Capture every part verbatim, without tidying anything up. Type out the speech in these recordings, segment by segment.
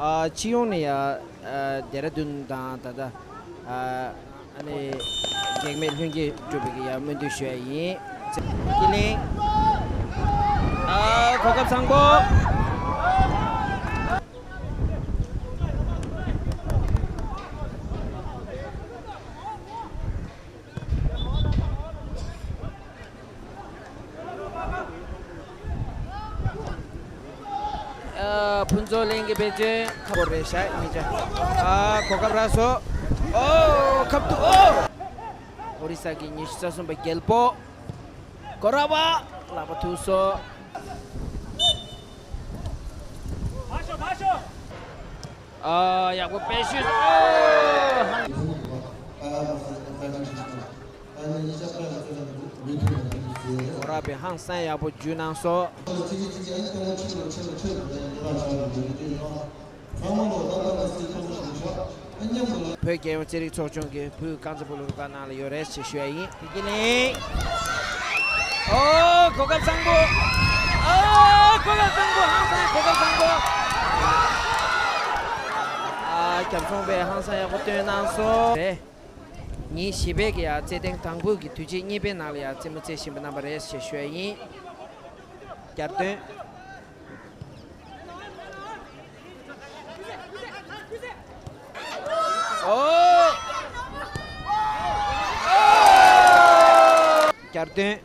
ཨ། སྤྱི་ཡོངས་ནས་ཡ། ཨ། ལྡེ་ར་ལྡུན་དང་ད་ལྟ། ཨ། ཨ་ནི་གེགས་མེད་ལྷུན་གྱིས་གྲུབ་པའི་ཡ་སྨོན་འདུན་ཞུ་ཡ་ཡིན། ཀི་ལིང་། ཨ། གོ་སྐབས་བཟང་པོ། ཨ། ཕུན་ཚོགས་གླིང་གི་དཔེ་སྟོན་ཁ་པོ་རེད་ཤག་མི་ཅག་ཨ། གོ་སྐབས་རག་སོང་། ཨོ། ཁབ་ཏུ་ཨོ། ཨོ་རི་ས་གི་ཉི་ཤུ་རྩ་གསུམ་པ་རྒྱལ་པོ། གོ་ར་བ། ལག་པ་ཐུག་སོང་། ཨ། ཡག་པོ་དཔེ་ཞུས་སོང་། ཨོ། གོ་ར་བས་ཧང་སང་ཡག་པོ་འཇུས་གནང་སོང་། བོད་རྒྱལ་ཡོངས་རྩེད་རིགས་ཚོགས་ཆུང་གི་བུ་རྐང་རྩེད་སྤོ་ལོ་རུ་ཁག་ནང་ལ་ཡོད་རེད་ཅེས་ཞུ་ཡ་ཡིན། དེ་གི་ལིང་། ཨོ། གོ་སྐབས་བཟང་པོ། ཨོ། གོ་སྐབས་བཟང་པོ། ཧང་སང་གོ་སྐབས་བཟང་པོ། ཨ། རྒྱབ་ཚོང་པས་ཧང་སང་ཡག་པོ་སྟོན་གནང་སོང་། རེད། ཉིན་བཞི་པའི་གི་ཡ་རྩེད་ཐེངས་དང་པོའི་གི་དུས་ཆེན་གཉིས་པའི་ནང་ལ་ཡ་རྩེད་མོ་རྩེ་བཞིན་པ་རྣམ་པ་རེད་ཞེས་ཞུ་ཡ་ཡིན། རྒྱབ་སྟོན། ཨོ། རྒྱབ་སྟོན།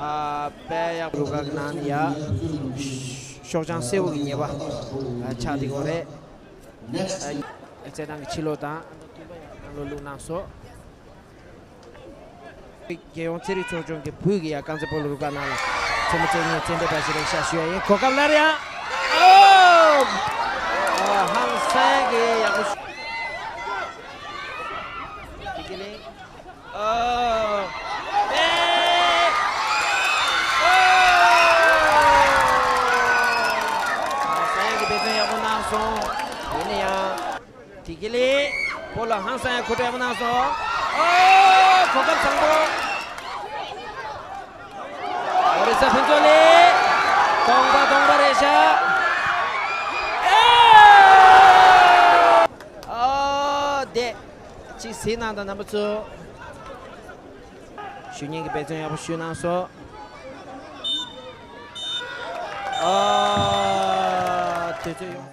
ཨ། དཔེ་ཡག་པོ་རུ་ཁག་གི་ནང་ནས་ཡ། ཤོག་བྱང་སེར་པོ་གི་ཉེས་པ། ཨ། ཆགས་བསྡད་ཡོད་རེད། ཨ། རྩེད་ཐང་གི་ཕྱི་ལོགས་དང་། ནང་ལོགས་བླུགས་གནང་སོང་། རྒྱལ་ཡོངས་རྩེད་རིགས་ཚོགས་ཆུང་གི་བུ་གི་ཡ་རྐང་རྩེད་སྤོ་ལོ་རུ་ཁག་ནང་ལ་རྩེད་མོ་རྩེ་མཁན་རྩེད་འགྲན་པ་ཞིག་རེད་ཤག་ཞུ་ཡ་ཡིན། གོ་སྐབས་སླར་ཡང་། ཨོ། ཨོ། ཧང་སང་གི་ཡག་པོ་ཞུ། དེ་གི་ལིང་། ཨོ། ཨེ། ཨོ། ཧང་སང་གི་འབད་བརྩོན་ཡག་པོ་གནང་སོང་། ཡིན་ན་ཡང་། དེ་གི་ལིང་། བུ་ལ་ཧང་སང་ཡ་ཁོ་ཏྲ་མ་གནང་སོང་། ཨོ། གོ་སྐབས་བཟང་པོ། ཨོ་རི་ས་ཕུན་ཚོགས་གླིང་། གདོང་པ་གདོང་པ་རེད་ཤག་ཨེ། ཨོ། དེ། གཅིག་གཟིགས་གནང་དང་རྣམ་པ་ཚོ། ཞུ་མཁན་གྱི་འབད་བརྩོན་ཡག་པོ་ཞུས་གནང་སོང་། ཨོ། དུས་ཚོད་ཡོང་།